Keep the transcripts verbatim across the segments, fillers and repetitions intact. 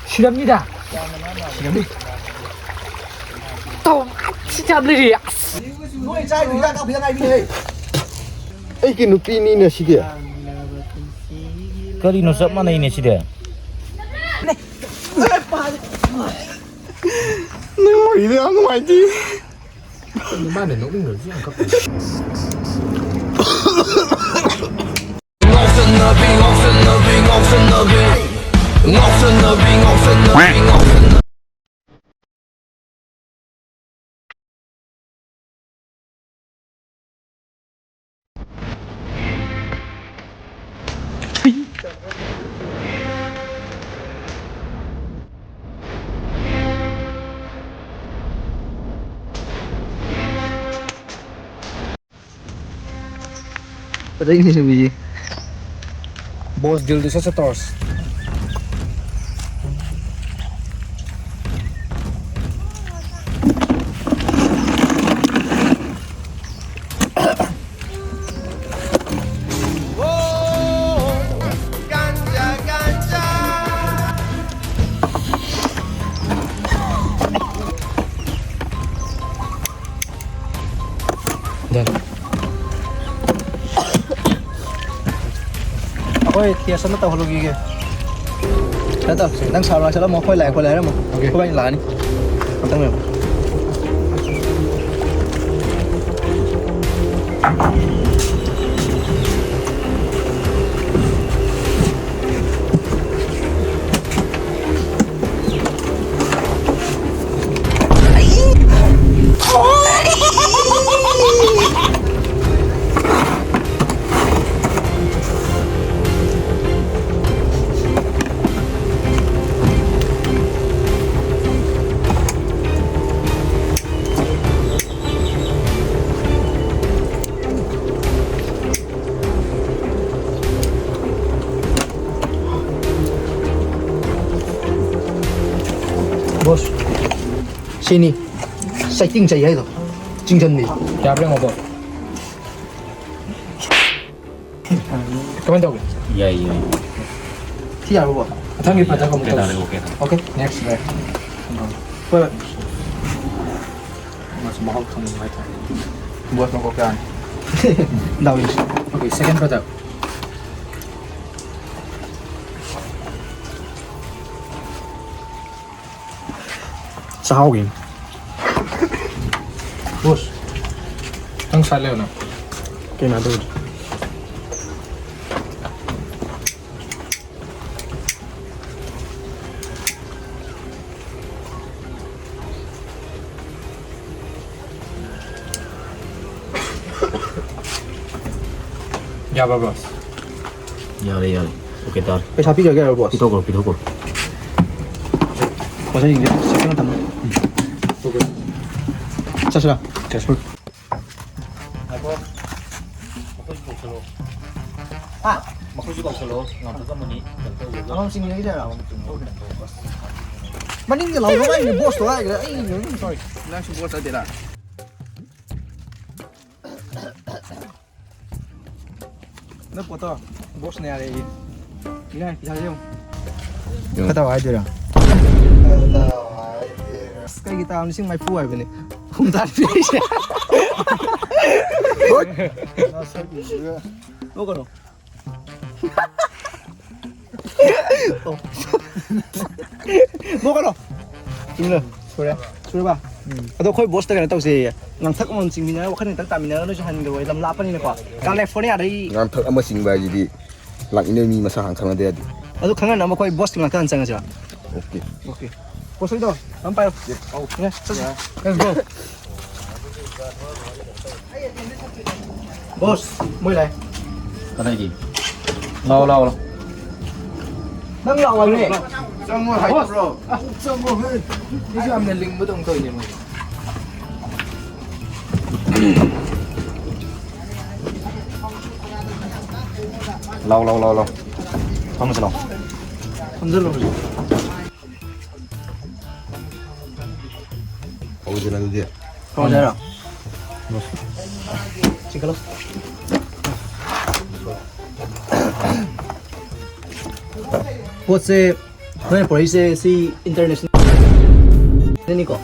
ꯁꯤꯔꯝꯅꯤꯗ꯫ ꯁꯤꯔꯝꯅꯤ꯫ ꯇꯧ꯫ ꯁꯤ ꯌꯥꯝ ꯂꯩꯔꯤ꯫ ꯑꯁ꯫ ꯅꯣꯏ ꯆꯥꯏꯗꯣ ꯍꯤꯗꯥꯛ ꯀꯥꯞꯄ ꯍꯤꯗꯥꯛ ꯉꯥꯏꯕꯤꯅꯦꯍꯦ꯫ ꯑꯩꯒꯤ ꯅꯨꯄꯤꯅꯤꯅꯦ ꯁꯤꯗꯤ꯫ ꯀꯔꯤꯅꯣ ꯆꯞ ꯃꯥꯟꯅꯩꯅꯦ ꯁꯤꯗꯤ꯫ ꯅꯪ ꯋꯥꯔꯤꯗꯣ ꯌꯥꯝ ꯅꯨꯡꯉꯥꯏꯇꯦ꯫ ꯃꯥꯅ ꯅꯣꯛꯅꯤꯡꯗ꯭ꯔꯁꯨ ꯌꯥꯝ ꯀꯞꯄꯦ꯫ ꯉꯥꯎꯁꯟꯅꯕꯤ, ꯉꯥꯎꯁꯟꯅꯕꯤ, ꯉꯥꯎꯁꯟꯅꯕꯤ꯫ ꯉꯥꯎꯁꯟꯅꯕꯤ, ꯉꯥꯎꯁꯟꯅꯕꯤ, ꯉꯥꯎꯁꯟꯅꯕꯤ꯫ ꯐꯖꯩꯅꯦ ꯁꯨꯕꯤꯁꯤ꯫ ꯕꯣꯁ ꯗꯤꯜꯗꯨ ꯁꯠ ꯁꯠ ꯇꯧꯔꯁꯤ꯫ ꯑꯩꯈꯣꯏ ꯇꯦꯁ ꯑꯃ ꯇꯧꯍꯜꯂꯨꯈꯤꯒꯦ꯫ ꯀꯩꯅꯣ ꯇꯧꯁꯦ, ꯅꯪ ꯁꯥꯔ ꯃꯅꯥꯛ ꯆꯠꯂꯝꯃꯣ, ꯑꯩꯈꯣꯏ ꯂꯥꯛꯑꯦ, ꯑꯩꯈꯣꯏ ꯂꯥꯛꯑꯦ, ꯍꯥꯏꯔꯝꯃꯣ꯫ ꯑꯣꯀꯦ꯫ ꯑꯩꯈꯣꯏ ꯂꯥꯛꯑꯅꯤ꯫ ꯉꯥꯛꯇꯪ ꯂꯩꯔꯝꯃꯣ꯫ ꯕꯣꯁ, ꯁꯤꯅꯤ ꯆꯩꯇꯤꯡ ꯆꯩ ꯍꯥꯏꯗꯣ, ꯆꯤꯡꯖꯟꯕꯤ꯫ ꯌꯥꯕ꯭ꯔꯥ ꯌꯦꯡꯉꯣ, ꯕꯣꯁ꯫ ꯀꯃꯥꯏꯅ ꯇꯧꯒꯦ? ꯌꯥꯏ, ꯌꯥꯏ꯫ ꯁꯤ ꯌꯥꯔꯕꯣ? ꯃꯊꯪꯒꯤ product ꯑꯃꯨꯛ OK ꯇꯧꯁꯤ꯫ ꯇꯥꯔꯦ, OK ꯇꯥꯔꯦ꯫ OK, next ꯚꯥꯏ꯫ ꯍꯣꯏ꯫ ꯃꯥꯁꯨ ꯃꯍꯥꯎ ꯈꯪꯅꯤꯡꯕ ꯍꯥꯏꯇꯥꯔꯦ꯫ Boss ꯃꯀꯣꯛ ꯆꯥꯅꯤ꯫ ꯗꯥꯎ ꯌꯦꯡꯁꯤ꯫ OK, second product꯫ ꯆꯥꯍꯧꯒꯦ꯫ Boss, ꯅꯪ side ꯂꯩꯌꯣꯅ꯫ ꯀꯩꯅꯣ ꯑꯗꯨꯕꯨꯗꯤ꯫ ꯌꯥꯕ꯭ꯔꯥ, boss? ꯌꯥꯔꯦ, ꯌꯥꯔꯦ꯫ OK ꯇꯥꯔꯦ꯫ ꯄꯩꯁꯥ ꯄꯤꯈ꯭ꯔꯒꯦ ꯍꯥꯏꯔꯣ, boss? ꯄꯤꯊꯣꯛꯈ꯭ꯔꯣ, ꯄꯤꯊꯣꯛꯈ꯭ꯔꯣ꯫ ꯄꯣꯠꯆꯩꯁꯤꯡꯁꯦ ꯆꯦꯛꯁꯤꯟꯅ ꯊꯝꯃꯨ꯫ ꯆꯠꯁꯤꯔꯥ? ꯆꯠꯁꯤ꯫ ꯉꯥꯏꯈꯣ꯫ ꯃꯈꯣꯏꯁꯨ ꯀꯧꯁꯜꯂꯣ꯫ ꯍꯥ? ꯃꯈꯣꯏꯁꯨ ꯀꯧꯁꯜꯂꯣ꯫ ꯉꯥꯝꯊꯣꯛ ꯑꯃꯅꯤ ꯀꯩꯅꯣ ꯇꯧꯔꯒ꯫ ꯑꯉꯥꯡꯁꯤꯡ ꯂꯩꯔꯤꯗ? ꯃꯅꯤꯡꯗ ꯂꯥꯎꯔꯣ, ꯑꯩꯅ boss ꯇꯣ ꯍꯥꯏꯈ꯭ꯔꯦ꯫ ꯑꯩ, sorry꯫ ꯅꯪꯁꯨ boss ꯅꯠꯇꯦꯔꯥ? ꯅꯪ ꯄꯣꯠꯇꯣ boss ꯅ ꯌꯥꯔꯦ ꯑꯩ꯫ ꯌꯥꯔꯦ, ꯄꯩꯁꯥꯁꯦ ꯌꯦꯡꯉꯨ꯫ ꯌꯦꯡꯉꯨ꯫ ꯐꯠꯇꯕ ꯍꯥꯏꯗꯣꯏꯔꯥ? ꯑꯁ, ꯀꯩꯒꯤ ꯇꯥꯕ ꯂꯤꯁꯤꯡ ꯃꯔꯤꯐꯨ ꯍꯥꯏꯕꯅꯦ? ꯍꯨꯝꯗ꯭ꯔꯥ ꯄꯤꯔꯤꯁꯦ꯫ ꯅꯣꯛꯀꯅꯨ꯫ ꯅꯣꯛꯀꯅꯣ꯫ ꯆꯨꯝꯅ ꯁꯨꯔꯦ꯫ ꯁꯨꯔꯕ? ꯎꯝ꯫ ꯑꯗꯣ ꯑꯩꯈꯣꯏ boss ꯇ ꯀꯩꯅꯣ ꯇꯧꯁꯦꯌꯦ꯫ ꯉꯥꯡꯊꯛ ꯑꯃꯃꯝ ꯆꯤꯡꯃꯤꯟꯅꯔꯒ ꯋꯥꯈꯜ ꯈꯤꯇꯪ ꯇꯥꯃꯤꯟꯅꯔꯒ ꯅꯣꯏꯁꯨ ꯍꯟꯈ꯭ꯔꯣ꯫ ꯂꯝ ꯂꯥꯞꯄꯅꯤꯅꯀꯣ꯫ California ꯗꯒꯤ ꯉꯥꯡꯊꯛ ꯑꯃ ꯆꯤꯡꯕ ꯍꯥꯏꯁꯤꯗꯤ ꯂꯥꯛꯃꯤꯟꯅꯕ ꯃꯤ ꯃꯁꯥ ꯍꯥꯟꯅ ꯈꯪꯅꯗ ꯌꯥꯗꯦ꯫ ꯑꯗꯨ ꯈꯪꯅꯅꯕ ꯑꯩꯈꯣꯏ boss ꯀꯤ ꯃꯅꯥꯛꯇ ꯍꯥꯟꯅ ꯆꯪꯉꯁꯤꯔꯣ? OK꯫ OK꯫ Boss ꯍꯣꯏꯗꯣ ꯑꯝ ꯄꯥꯏꯌꯣ꯫ ꯑꯧ꯫ ꯌꯥ, ꯆꯠꯁꯤ꯫ ꯌꯥ꯫ Let's go꯫ Boss, ꯃꯣꯏ ꯂꯥꯛꯑꯦ꯫ ꯀꯗꯥꯏꯒꯤ? ꯂꯥꯛꯑꯣ, ꯂꯥꯛꯑꯣ, ꯂꯥꯛꯑꯣ꯫ ꯅꯪ ꯂꯥꯛꯑꯣ ꯍꯥꯏꯕꯅꯦ꯫ ꯆꯪꯉꯣ ꯍꯥꯏꯕ꯭ꯔꯣ? ꯑ, ꯆꯪꯉꯣ ꯍꯦ꯫ ꯃꯤꯁꯨ ꯌꯥꯝꯅ ꯂꯤꯡꯕꯗꯧꯅ ꯇꯧꯔꯤꯅꯦ ꯃꯣꯏ꯫ ꯂꯥꯎ, ꯂꯥꯎ, ꯂꯥꯎ, ꯂꯥꯎ꯫ ꯐꯝꯃꯁꯤ ꯂꯥꯎ꯫ ꯐꯝꯖꯜꯂꯣ ꯍꯧꯖꯤꯛ꯫ ꯍꯧꯔꯁꯤꯔ ꯑꯗꯨꯗꯤ? ꯍꯧꯔꯁꯤ ꯍꯥꯏꯔꯣ? ꯆꯤꯡꯈꯠꯂꯣ꯫ ꯄꯣꯠꯁꯦ ꯅꯣꯏꯅ ꯄꯨꯔꯛꯏꯁꯦ ꯁꯤ internationalꯅꯤꯀꯣ꯫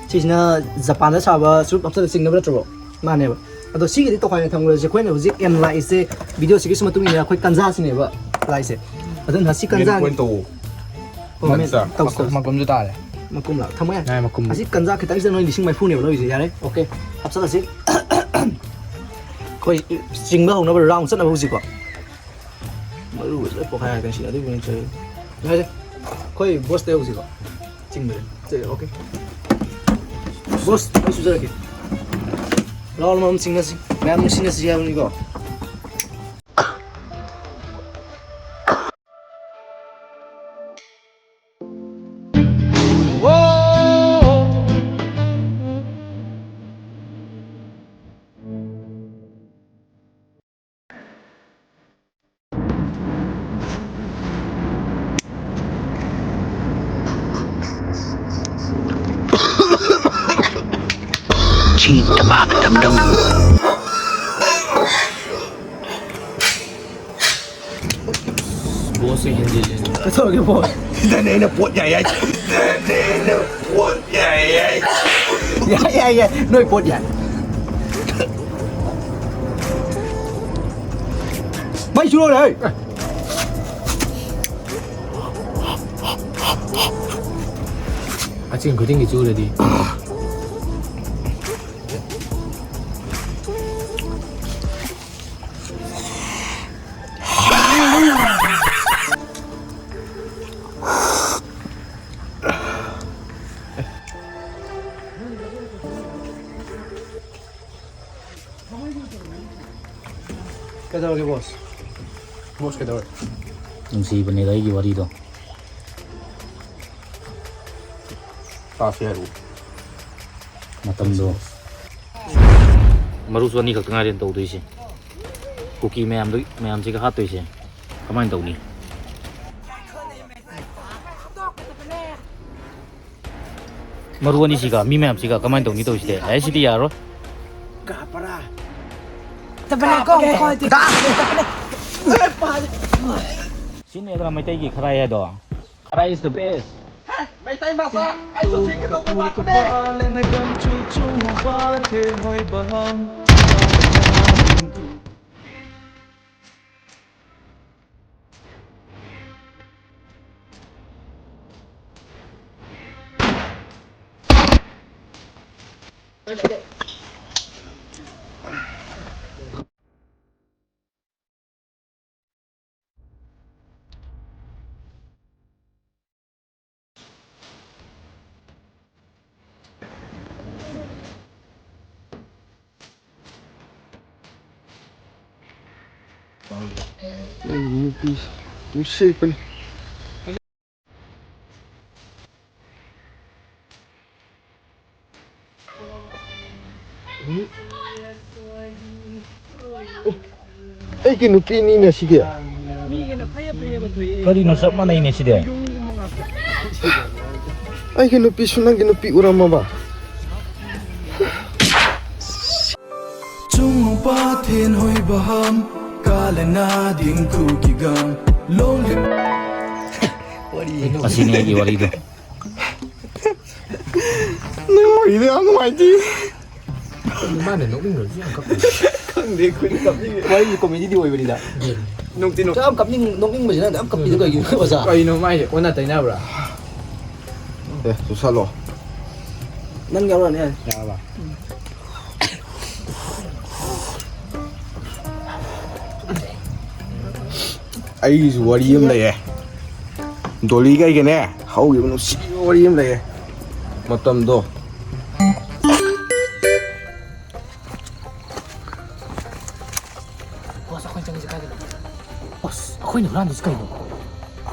ꯁꯤꯁꯤꯅ ꯖꯄꯥꯟꯗ ꯁꯥꯕ ꯆꯨꯔꯨꯞ ꯍꯥꯞꯆꯜꯂ ꯆꯤꯡꯅꯕ ꯅꯠꯇ꯭ꯔꯣ? ꯃꯥꯅꯦꯕ꯫ ꯑꯗꯣ ꯁꯤꯒꯤꯗꯤ ꯇꯣꯈꯥꯏꯅ ꯊꯝꯈ꯭ꯔꯁꯦ꯫ ꯑꯩꯈꯣꯏꯅ ꯍꯧꯖꯤꯛ ꯑꯦꯟ ꯂꯥꯛꯏꯁꯦ, ꯚꯤꯗꯤꯑꯣꯁꯤꯒꯤ ꯃꯇꯨꯡ ꯏꯟꯅ ꯑꯩꯈꯣꯏ ꯀꯟꯖꯥꯁꯤꯅꯦꯕ ꯂꯥꯛꯏꯁꯦ꯫ ꯑꯗꯨꯅ ꯁꯤ ꯀꯟꯖꯥ ꯃꯦꯟ ꯄꯣꯏꯟ ꯇꯧ꯫ ꯑꯣ, ꯃꯦꯟ ꯃꯆꯥ꯫ ꯇꯧꯁꯤ, ꯇꯧꯁꯤ꯫ ꯃꯀꯨꯝꯁꯨ ꯇꯥꯔꯦ꯫ ꯃꯀꯨꯝ ꯂꯥꯛ ꯊꯝꯃꯣ ꯌꯥꯔꯦ꯫ ꯌꯥꯔꯦ, ꯃꯀꯨꯝ꯫ ꯑꯁꯤ ꯀꯟꯖꯥ ꯈꯤꯇꯪꯁꯤꯗ ꯅꯣꯏ ꯂꯤꯁꯤꯡ ꯃꯔꯤꯐꯨꯅꯦꯕ ꯂꯧꯔꯤꯁꯦ꯫ ꯌꯥꯔꯦ, ꯑꯣꯀꯦ꯫ ꯍꯥꯞꯆꯜꯂꯁꯤ꯫ ꯑꯩꯈꯣꯏ ꯆꯤꯡꯕ ꯍꯧꯅꯕ ꯔꯥꯎꯟ ꯆꯠꯅꯕ ꯍꯧꯖꯤꯛꯀꯣ꯫ ꯃꯔꯨꯒꯁꯦ ꯂꯣꯏ ꯄꯣꯛꯈꯥꯏꯔꯛꯀꯅꯤ ꯁꯤꯗ, ꯑꯗꯨꯕꯨ ꯅꯠꯇ꯭ꯔꯦ꯫ ꯌꯥꯔꯦ, ꯑꯩꯈꯣꯏ ꯕꯣꯁꯇ ꯌꯧꯁꯤꯀꯣ, ꯆꯤꯡꯕꯁꯦ꯫ ꯁꯦ, ꯑꯣꯀꯦ꯫ ꯕꯣꯁ, ꯑꯩ ꯁꯨꯖꯔꯛꯀꯦ꯫ ꯂꯥꯎ, ꯃꯌꯥꯝ ꯆꯤꯡꯅꯁꯤ, ꯃꯌꯥꯝ ꯅꯨꯡꯁꯤꯅꯁꯤ ꯍꯥꯏꯕꯅꯤꯀꯣ꯫ ꯕꯣꯁꯁꯦ ꯍꯦꯟꯖꯤꯜꯂꯦ꯫ ꯀꯩꯗꯧꯔꯒꯦ ꯕꯣꯁ? ꯁꯤꯗꯅꯦ ꯑꯩꯅ ꯄꯣꯠ ꯌꯥꯏ ꯍꯥꯏꯁꯦ꯫ ꯁꯤꯗꯅꯦ ꯑꯩꯅ ꯄꯣꯠ ꯌꯥꯏ ꯍꯥꯏꯁꯦ꯫ ꯌꯥꯏ, ꯌꯥꯏ, ꯌꯥꯏ꯫ ꯅꯣꯏ ꯄꯣꯠ ꯌꯥꯏ꯫ ꯃꯩ ꯁꯨꯔꯣꯅꯦ, ꯍꯩ! ꯑꯆꯤꯟ ꯈꯨꯗꯤꯡꯒꯤ ꯆꯨꯔꯗꯤ꯫ ꯀꯩꯗꯧꯔꯒꯦ ꯕꯣꯁ? ꯕꯣꯁ ꯀꯩꯗꯧꯔꯦ? ꯅꯨꯡꯁꯤꯕꯅꯤꯗ ꯑꯩꯒꯤ ꯋꯥꯔꯤꯗꯣ꯫ ꯇꯥꯁꯤ ꯍꯥꯏꯔꯛꯎ꯫ ꯃꯇꯝꯗꯣ꯫ ꯃꯔꯨꯁꯨ ꯑꯅꯤꯈꯛꯇ ꯉꯥꯏꯔꯦꯅ ꯇꯧꯗꯣꯏꯁꯦ꯫ ꯀꯨꯀꯤ ꯃꯌꯥꯝꯗꯨ, ꯃꯌꯥꯝꯁꯤꯒ ꯍꯥꯠꯇꯣꯏꯁꯦ ꯀꯃꯥꯏꯅ ꯇꯧꯅꯤ? ꯃꯔꯨ ꯑꯅꯤꯁꯤꯒ ꯃꯤ ꯃꯌꯥꯝꯁꯤꯒ ꯀꯃꯥꯏꯅ ꯇꯧꯅꯤ ꯇꯧꯔꯤꯁꯤꯗꯤ? ꯑꯦ, ꯁꯤꯗꯤ ꯌꯥꯔꯣꯏ꯫ ꯇꯕꯅꯦ ꯀꯣ, ꯀꯣ, ꯇꯕꯅꯦ꯫ ꯁꯤꯅꯦꯗꯅ ꯃꯩꯇꯩꯒꯤ ꯈꯔꯥꯏ ꯍꯥꯏꯗꯣ꯫ Kharai is the best. Meitei ꯃꯆꯥ, ꯑꯩꯁꯨ ꯊꯤꯡꯒꯗꯧꯕ ꯂꯥꯛꯄꯅꯦ꯫ ꯅꯨꯄꯤ ꯅꯨꯡꯁꯤꯕꯅꯤ꯫ ꯑꯩꯒꯤ ꯅꯨꯄꯤꯅꯤꯅꯦ ꯁꯤꯗꯤ꯫ ꯀꯔꯤꯅꯣ, ꯆꯞ ꯃꯥꯟꯅꯩꯅꯦ ꯁꯤꯗꯤ꯫ ꯑꯩꯒꯤ ꯅꯨꯄꯤꯁꯨ ꯅꯪꯒꯤ ꯅꯨꯄꯤ ꯎꯔꯝꯃꯕ? ꯆꯨꯡ ꯄꯥꯊꯦꯟ ꯍꯣꯏ ꯕꯍꯝ ꯀꯥꯂꯅꯥ ꯗꯤꯡꯀꯨ ꯀꯤꯒꯝ ꯂꯣꯡ ꯑꯁꯤꯅꯤ ꯑꯩꯒꯤ ꯋꯥꯔꯤꯗꯣ꯫ ꯅꯪ ꯋꯥꯔꯤꯗꯣ ꯌꯥꯝ ꯅꯨꯡꯉꯥꯏꯇꯦ꯫ ꯃꯥꯅ ꯅꯣꯛꯅꯤꯡꯗ꯭ꯔꯁꯨ ꯌꯥꯝ ꯀꯞꯄꯤ꯫ ꯈꯪꯗꯦ, ꯑꯩꯈꯣꯏꯗꯤ ꯀꯞꯅꯤꯡꯉꯦ꯫ ꯋꯥꯔꯤꯁꯦ ꯀꯣꯃꯦꯗꯤꯗꯤ ꯑꯣꯏꯕꯅꯤꯗ꯫ ꯅꯨꯡꯇꯤ ꯅꯣꯛ-, ꯌꯥꯝ ꯀꯞꯅꯤꯡ-, ꯅꯣꯛꯅꯤꯡꯕꯁꯤꯅ ꯌꯥꯝ ꯀꯞꯄꯤꯗꯣ ꯀꯩꯒꯤꯅꯣ, ꯑꯣꯖꯥ? ꯀꯩꯅꯣ ꯃꯥꯏꯁꯦ, ꯑꯣꯟꯅ ꯇꯩꯅꯕ꯭ꯔꯥ? ꯑꯦ, ꯆꯨꯁꯜꯂꯣ꯫ ꯅꯪ ꯌꯥꯎꯔꯛꯑꯅꯤ ꯍꯥꯏ꯫ ꯌꯥꯔꯕ? ꯑꯩꯒꯤꯁꯨ ꯋꯥꯔꯤ ꯑꯃ ꯂꯩꯌꯦ꯫ ꯗꯣꯂꯤꯒ ꯑꯩꯒꯅꯦ ꯍꯧꯈꯤꯕ ꯅꯨꯡꯁꯤꯕ ꯋꯥꯔꯤ ꯑꯃ ꯂꯩꯌꯦ꯫ ꯃꯇꯝꯗꯣ꯫ ꯕꯣꯁ, ꯑꯩꯈꯣꯏꯅ ꯆꯪꯉꯤꯁꯦ ꯀꯥꯏꯗꯅꯣ? ꯕꯣꯁ, ꯑꯩꯈꯣꯏꯅ ꯍꯨꯔꯥꯟꯗꯣꯏꯁꯦ ꯀꯩꯅꯣ?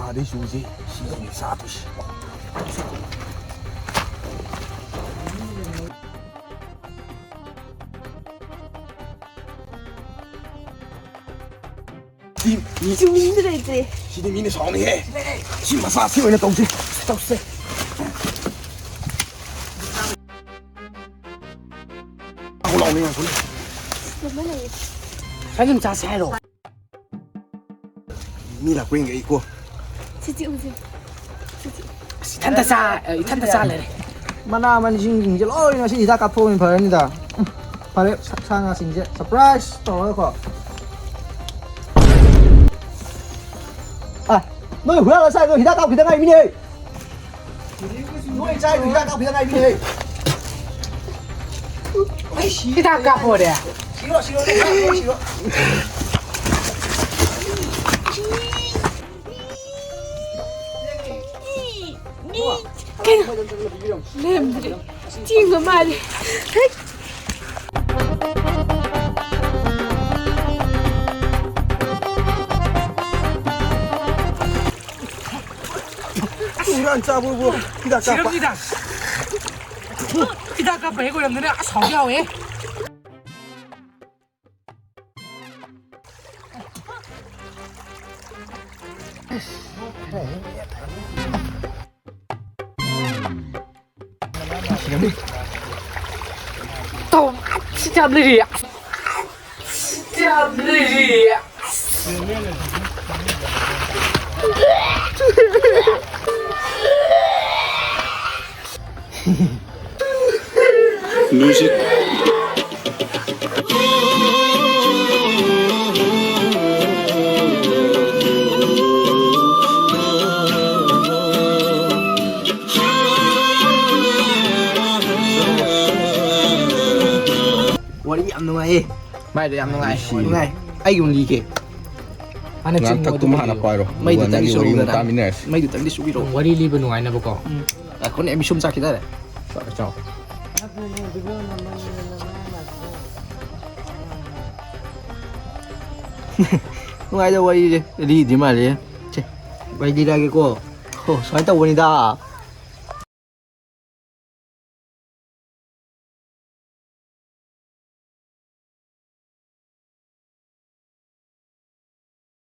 ꯑꯥꯗꯩ ꯆꯨꯁꯦ, ꯁꯤꯗꯅꯦ ꯆꯥꯗꯣꯏꯁꯦ꯫ ꯁꯤ ꯃꯤ-, ꯆꯨꯝꯃꯤꯁꯨ ꯂꯩꯇ꯭ꯔꯦ꯫ ꯁꯤꯗꯤ ꯃꯤꯅ ꯁꯥꯎꯅꯤꯍꯦ꯫ ꯁꯤ ꯃꯆꯥꯁꯤ ꯑꯣꯏꯅ ꯇꯧꯁꯤ꯫ ꯇꯧꯁꯦ꯫ ꯂꯥꯛꯑꯣ, ꯂꯥꯛꯑꯣ, ꯂꯥꯛꯑꯣ꯫ ꯀꯃꯥꯏꯅ ꯂꯩꯌꯦ? ꯁ꯭ꯋꯥꯏꯗ ꯑꯗꯨꯝ ꯆꯥꯁꯦ ꯍꯥꯏꯔꯣ? ꯃꯤ ꯂꯥꯛꯄ ꯌꯦꯡꯒꯦ ꯑꯩ ꯀꯣ꯫ ꯁꯤ ꯆꯤꯛꯎꯁꯦ꯫ ꯁꯤ ꯆꯤꯛ-, ꯑꯁ, ꯏꯊꯟꯇ ꯆꯥ-, ꯑ, ꯏꯊꯟꯇ ꯆꯥ ꯂꯩꯔꯦ꯫ ꯃꯅꯥ ꯃꯁꯤꯡꯁꯤꯡꯁꯦ ꯂꯣꯏꯅ ꯁꯤ ꯍꯤꯗꯥꯛ ꯀꯥꯞꯊꯣꯛꯑꯒ ꯐꯔꯅꯤꯗ꯫ ꯎꯝ, ꯐꯔꯦ, ꯁꯥ, ꯁꯥ ꯉꯥꯁꯤꯡꯁꯦ surprise ꯇꯧꯔꯒꯀꯣ꯫ ꯑ, ꯅꯣꯏ ꯍꯨꯔꯥꯜꯂ ꯆꯥꯏꯗꯣ ꯍꯤꯗꯥꯛ ꯀꯥꯞꯈꯤꯗ ꯉꯥꯏꯃꯤꯅꯦ꯫ ꯅꯣꯏ ꯆꯥꯏꯗꯣ ꯍꯤꯗꯥꯛ ꯀꯥꯞꯈꯤꯗ ꯉꯥꯏꯃꯤꯅꯦ꯫ ꯍꯤꯗꯥꯛ ꯀꯥꯞꯄꯣꯔꯦ꯫ ꯁꯤꯔꯣ, ꯁꯤꯔꯣ, ꯁꯤꯔꯣ, ꯁꯤꯔꯣ꯫ ꯀꯩꯅꯣ? ꯂꯦꯝꯗ꯭ꯔꯦ꯫ ꯆꯦꯡꯒ ꯃꯥꯜꯂꯦ꯫ ꯍꯩ! ꯍꯨꯔꯥꯟ ꯆꯥꯕꯕꯨ ꯍꯤꯗꯥꯛ ꯀꯥꯞꯄ꯫ ꯁꯤꯔꯝꯁꯤꯗ꯫ ꯍꯤꯗꯥꯛ ꯀꯥꯞꯄ ꯍꯦꯛ ꯑꯣꯏꯔꯝꯗꯅ ꯑꯁ ꯍꯥꯎꯗꯤ ꯍꯥꯎꯋꯦ꯫ ꯇꯧ-, ꯑꯁ ꯌꯥꯝ ꯂꯩꯔꯤ꯫ ꯑꯁ ꯌꯥꯝ ꯂꯩꯔꯤ꯫ Music. ꯋꯥꯔꯤ ꯌꯥꯝ ꯅꯨꯡꯉꯥꯏꯌꯦ꯫ ꯚꯥꯏꯗꯣ ꯌꯥꯝ ꯅꯨꯡꯉꯥꯏ꯫ ꯅꯨꯡꯁꯤ꯫ ꯅꯨꯡꯉꯥꯏ꯫ ꯑꯩꯒꯤ ꯑꯃ ꯂꯤꯒꯦ꯫ ꯍꯥꯟꯅ ꯉꯥꯡ ꯆꯤꯡ ꯊꯛꯇꯨꯃ ꯍꯥꯟꯅ ꯄꯥꯏꯔꯣ꯫ ꯑꯗꯨꯒ ꯃꯩꯗꯨꯇꯪꯗꯤ ꯅꯪꯒꯤ ꯋꯥꯔꯤ ꯑꯃꯨꯛ ꯁꯨꯕꯤꯔꯣꯗꯅ꯫ ꯇꯥꯃꯤꯟꯅꯔꯁꯤ꯫ ꯃꯩꯗꯨꯇꯪꯗꯤ ꯁꯨꯕꯤꯔꯣ꯫ ꯋꯥꯔꯤ ꯂꯤꯕ ꯅꯨꯡꯉꯥꯏꯅꯕꯀꯣ꯫ ꯎꯝ꯫ ꯉꯥꯏꯈꯣꯅꯦ, ꯃꯤꯁꯨꯝ ꯆꯥꯈꯤꯗꯥꯏꯔꯦ꯫ ꯆꯥꯎ, ꯆꯥꯎ꯫ ꯅꯨꯡꯉꯥꯏꯗꯧꯕ ꯋꯥꯔꯤꯁꯦ ꯂꯤꯗ꯭ꯔꯤ ꯃꯥꯜꯂꯦ꯫ ꯁꯦ, ꯋꯥꯔꯤ ꯂꯤꯔꯛꯑꯒꯦꯀꯣ꯫ ꯍꯣ, ꯁꯨꯃꯥꯏꯅ ꯇꯧꯕꯅꯤꯗ꯫